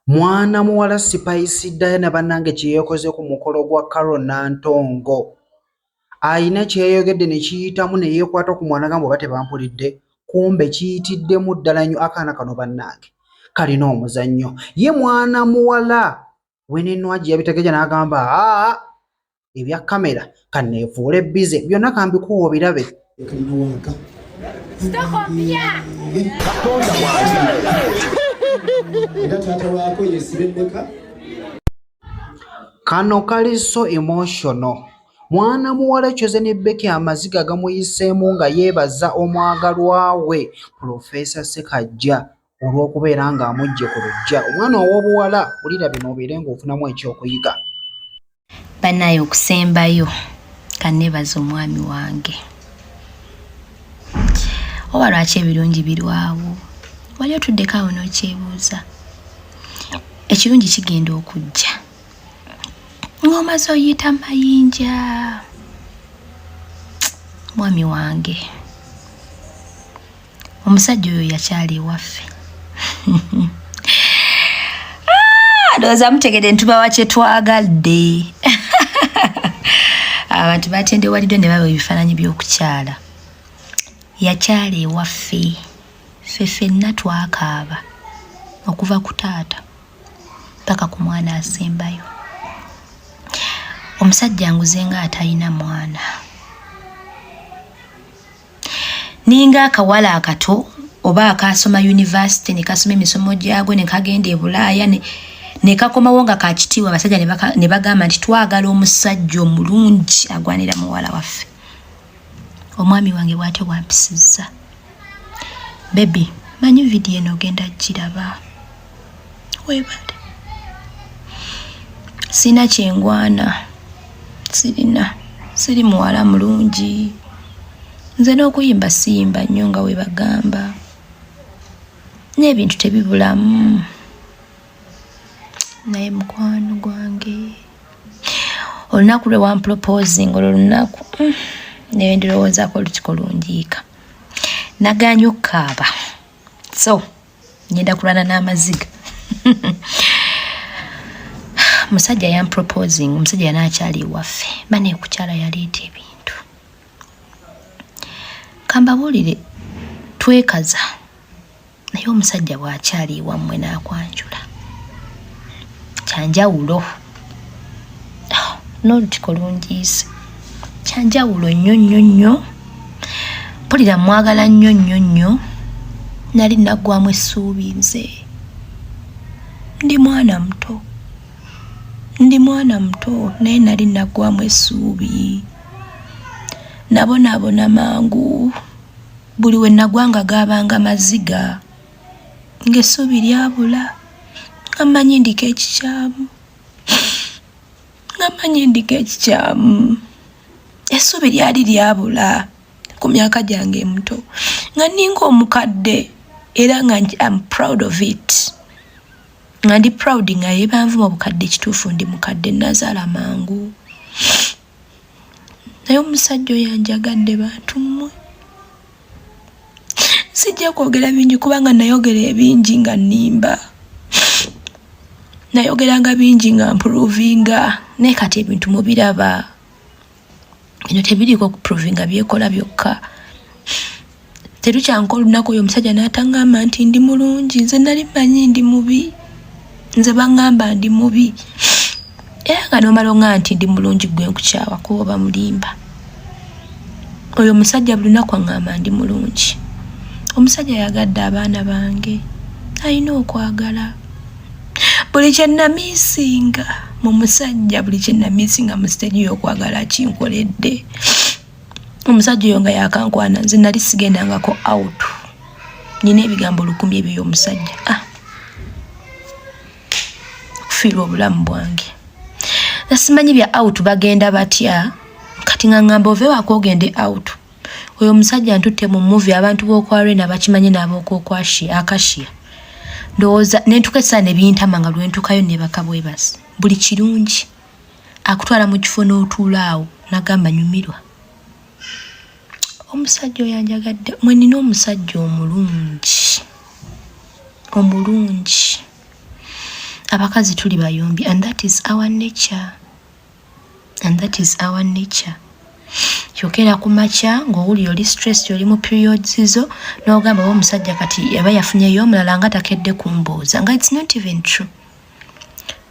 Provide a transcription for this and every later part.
Mwana muwala Spice Diana bannange kye yeekoze ku mukolo gwa Carol Nantongo. Alina kye yayogedde ne kiyitamu ne yeekwata ku mwana gamba oba tebampulidde kumbe kiyitiddemu ddala nnyo akaana kano bannange kalina omuzannyo. Ye mwana muwala Winnie Nwagi yabitegeja n'agamba aa ebya kamera kaneefuule bize byonna kambikuwa obirabe. Katonda wange era taata waako yesibe mmeka? Kano kali so emotional. Mwana muwala Chosen Becky amaziga gamuyiseemu nga yeebaza omwagalwa we Pulofeesa Ssekajja olw'okubeera ng'amuggye ku luggya. Omwana ow'obuwala wulira bino obeere ng'ofunamu ekyokuyiga. Banaye okusembayo kanebaza omwami wange oba lwaki ebirungi birwawo wali otuddeko awo n'okyebuuza ekirungi kigenda okujja ng'omaze oyita mayinja mwami wange omusajja oyo yakyala ewaffe. Ah, ndowooza mutegedde ntubawa kye twagadde. Abantu batendewaliddwa ne baba ebifaananyi by'okukyala. Yakyala ewaffe, ffe ffenna twakaaba okuva ku taata paka ku mwana asembayo. Omusajja nguze nga atalina mwana. Ninga akawala akato oba akaasoma yunivasite ne kasoma emisomo gyago ne kagenda e Bulaaya ne kakomawo nga ka kitiibwa, abasajja ne bagamba nti twagala omusajja omulungi agwanira muwala waffe. Omwami wange bw'atyo bw'ampisizza. Bebi, manyi vidiyo eno ogenda giraba. Weebale. Sirina kyengwana, sirina, siri muwala mulungi. Nze n'okuyimba siyimba nnyo nga we bagamba, n'ebintu tebibulamu. Naye mukwano gwange, olunaku lwe wamproposing olwo lunaku ne ndirowoozaako olutiko lunjiika. Nagaanye okukaaba, so ngenda kulwana n'amaziga. Musajja yamproposing, omusajja yanaakyali ewaffe, bane kukyala yaleeta ebintu. Kambabuulire, twekaza naye omusajja bw'akyali ewammwe n'akwanjula kyanjawulo, n'olutiko lungiise, kyanjawulo nnyo nnyo nnyo. Mpulira mwagala nnyo nnyo nnyo. Nali naggwamu essuubi, nze ndi mwana muto, ndi mwana muto, naye nali naggwamu essuubi. Nabonaabona mangu, buli we nagwanga gaabanga maziga, ng'essuubi lyabula, nga mmanyi ndiko ekikyamu, nga mmanyi ndiko ekikyamu. Essuubi lyali lyabula ku myaka gyange emito, nga nninga omukadde, era nga am proud of it, nga ndi proud nga yebanvuma obukadde. Kituufu ndi mukadde, nazaala mangu, naye omusajja oyo anjagadde. Bantu mmwe, sijja kwogera bingi kubanga nayogera ebingi nga nnimba, nayogeranga bingi nga mprovinga, naye kati ebintu mubiraba bino tebiriiko kuprovinga, byekola byokka. Terukyanka olunaku oyo omusajja n'ataŋŋamba nti ndi mulungi. Nze nali mmanyi ndi mubi, nze baŋŋamba ndi mubi, era nga nomala oŋŋamba nti ndi mulungi gwe nkukyawa kuba oba mulimba. Oyo omusajja buli lunaku aŋŋamba ndi mulungi. Omusajja ayagadde abaana bange, alina okwagala. Buli kye namisinga mu musajja, buli kye namisinga mu stage y'okwagala kinkoledde omusajja oyo. Nga yakankwana, nze nali sigendangako out, nina ebigambo 1000 ebyo omusajja, ah, okufiirwa obulamu bwange nasimanyi bya out bagenda batya. Kati nga ŋŋamba ove waka ogende out. Oyo omusajja ntutte mu movie, abantu b'okwarena bakimanyi n'ab'okwokwashia akashia. Ndowooza nentuka esaa ne bintama nga lwentukayo nebaka bwebasi. Buli kirungi akutwala mu kifo n'otuula awo nagamba nyumirwa. Omusajja oyo anjagadde. Mwe nina omusajja omulungi, omulungi. Abakazi tuli bayombi and that is our nature, and that is our nature. Kyokka era ku makya ng'owulira oli stress, oli mu periods zo, n'ogamba oba omusajja kati yaba yafunyeyo omulala nga takedde kumbuuza, nga it's not even true.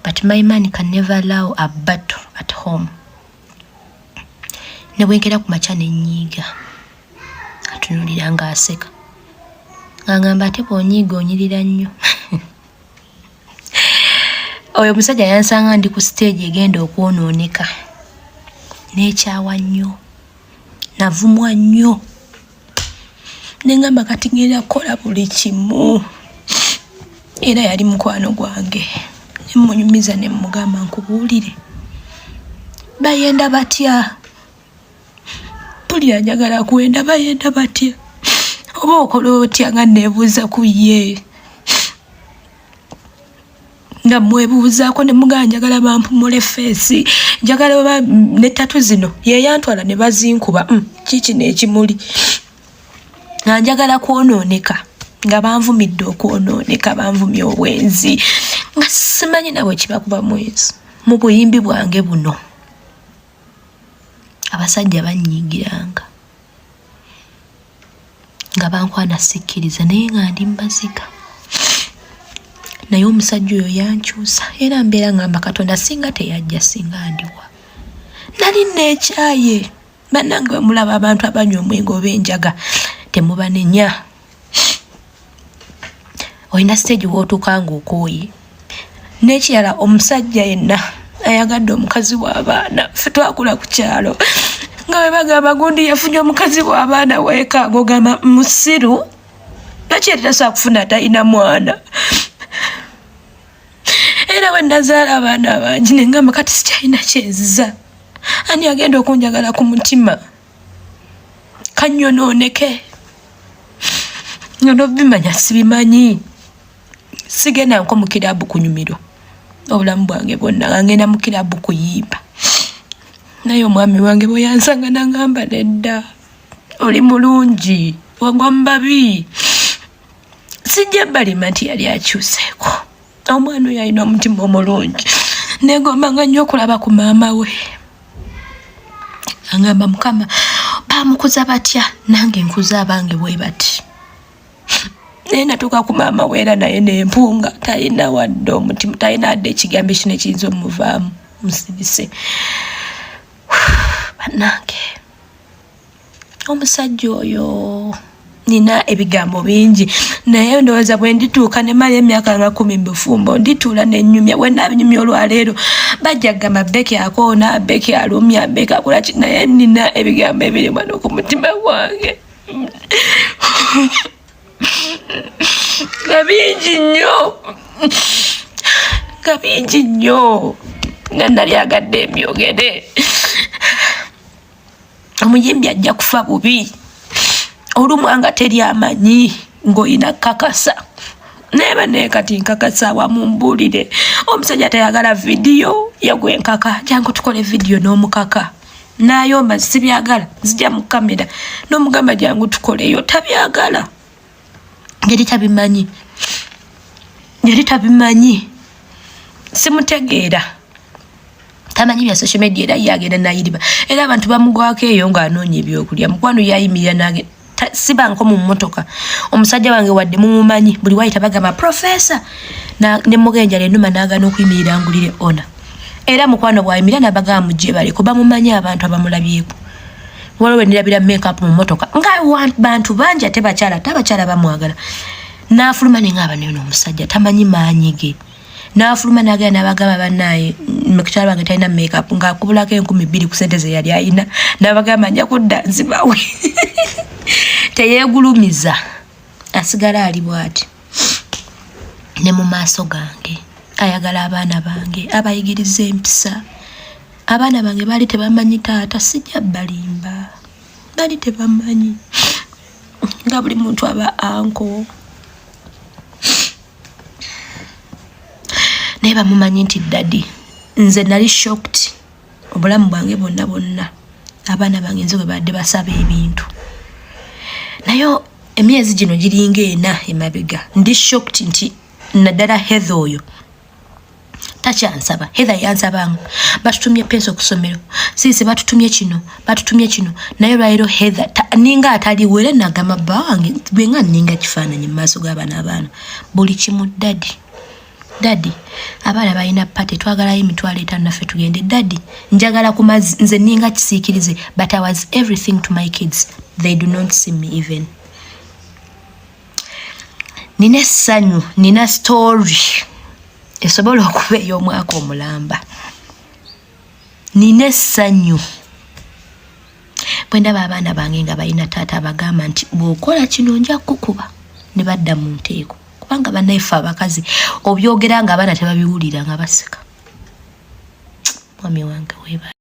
But my man can never allow a battle at home. Ne bwenkera ku makya nenyiiga, atunulira ng'aseka, ng'agamba ate bw'onyiiga onyirira nnyo. Oyo omusajja yansanga ndi ku stage egenda okwonooneka, nekyawa nnyo, navumwa nnyo, nengamba kati ngenda kukola buli kimu. Era yali mukwano gwange, nemunyumiza, nemugamba nkubuulire, bayenda batya? Mpulira njagala kwenda, bayenda batya? Oba okola otya? Nga neebuuza ku ye, nga mwebuuzaako, ne mugamba njagala bampumule face, njagala oba ne tattoo zino yeyantwala ne bazinkuba, kikino ekimuli, nga njagala kwonooneka, nga banvumidde okwonooneka, banvumye obwenzi, nga simanyi nabwe kiba kuba mwenzi. Mu buyimbi bwange buno abasajja bannyingiranga nga bankwana, sikkiriza, naye nga ndi mubaziga. Naye omusajja oyo yankyusa, era mbeera ngamba Katonda singa teyajja singa ndiwa. Nali neekyaye. Bannange, bwe mulaba abantu abanywa omwenge oba enjaga, temubanenya. Olina stage wootuuka ng'okooye. N'ekirala, omusajja yenna ayagadde omukazi w'abaana, ffe twakula ku kyalo nga bwe bagamba gundi yafunye omukazi w'abaana weeka, ng'ogamba musiru, lwaki yali tasobola kufuna atalina mwana? Era bwe nazaala abaana abangi, nengamba kati sikyalina kyenziza, ani agenda okunjagala ku mutima kanyonooneke nga nobimanya sibimanyi. Sigenda nko mu kirabu kunyumirwa obulamu bwange bwonna, nga ngenda mu kirabu kuyimba. Naye omwami wange bwe yansanga nagamba nedda, oli mulungi, wagwa mubabi. Sijja balima nti yali akyuseeko. Omwana oyo alina omutima omulungi, negombanga nnyo okulaba ku maama we. Agamba Mukama bamukuza batya, nange nkuza abange bwe bati. Naye natuuka ku maama we era naye nempunga, talina wadde omutima, talina wadde ekigambo ekino ekiyinza omuvaamu musirise. Bannange, omusajja oyo nina ebigambo bingi, naye ndowooza bwe ndituuka ne mala emyaka nga 10 mbufumbo, ndituula nenyumya. Bwe nabinyumya olwaleero bajja kugamba Beki akoona, Beki alumya, Beki akola ki, naye nina ebigambo ebiri wano ku mutima gwange nga bingi nnyo, nga bingi nnyo, nga nalyagadde emyogere. Omuyimbi ajja kufa bubi olumwa nga teri amanyi ng'olina kakasa, naye banaye kati nkakasa awamu mbuulire, omusajja tayagala vidiyo yegwe nkaka jangu tukole vidiyo n'omukaka nayomba sibyagala, nzija mu kamera n'omugamba jangu tukoleyo, tabyagala, yali tabimanyi, yali tabimanyi, simutegeera, tamanyi bya social media. Era ye agenda nayiriba, era abantu bamugwako eyo ng'anoonya ebyokulya. Mukwano yayimirira nage sibanko mu mmotoka. Omusajja wange wadde mumumanyi, buli wayita bagamba professor, nemugenjala enuma n'agaana okuyimirira ngulire ona. Era mukwano bwayimirira nabagamba mujje baleko, bamumanyi abantu abamulabyeko. Waliwo nirabira makeup mu mmotoka nga bantu bangi, ate bakyala, ate abakyala bamwagala. N'afuluma nenga nayo omusajja tamanyi maanyi ge, n'afuluma n'agenda n'abagamba bannaaye mukyala wange talina makeup, ng'akubulako 2000 ku sente ze yali ayina, n'abagamba nja kudda nzibawe. Teyeegulumiza, asigala ali bw'ati ne mu maaso gange. Ayagala abaana bange, abayigiriza empisa. Abaana bange baali tebamanyi taata, sijja balimba, baali tebamanyi, nga buli muntu aba uncle, naye bamumanyi nti daddy. Nze nali shocked obulamu bwange bwonna bwonna, abaana bange nze bwe badde basaba ebintu, naye emyezi gino giringa 4 emabega ndi shocked nti naddala Heather oyo. Takyansaba. Heather yansabanga, batutumye pencil ku ssomero, siisi batutumye kino, batutumye kino, naye olwaliro Heather ninga ataliwo. Era nagamba bba wange, bwe nga ninga kifaananyi mu maaso g'abaana, abaana buli kimu, "Daddy, daddy, abaana balina party, twagalayo 50,000 naffe tugende. Daddy, njagala ku mazzi." Nze ninga kisiikirize, but I was everything to my kids. They do not see me even. Nina essanyu, nina story esobola okuba ey'omwaka omulamba. Nina essanyu bwe ndaba abaana bange nga balina taata abagamba nti, "Bw'okola kino nja kukuba," ne badda mu nteeko, kubanga bannaife abakazi obyogera nga abaana tebabiwulira, nga baseka. Mwami wange weebale.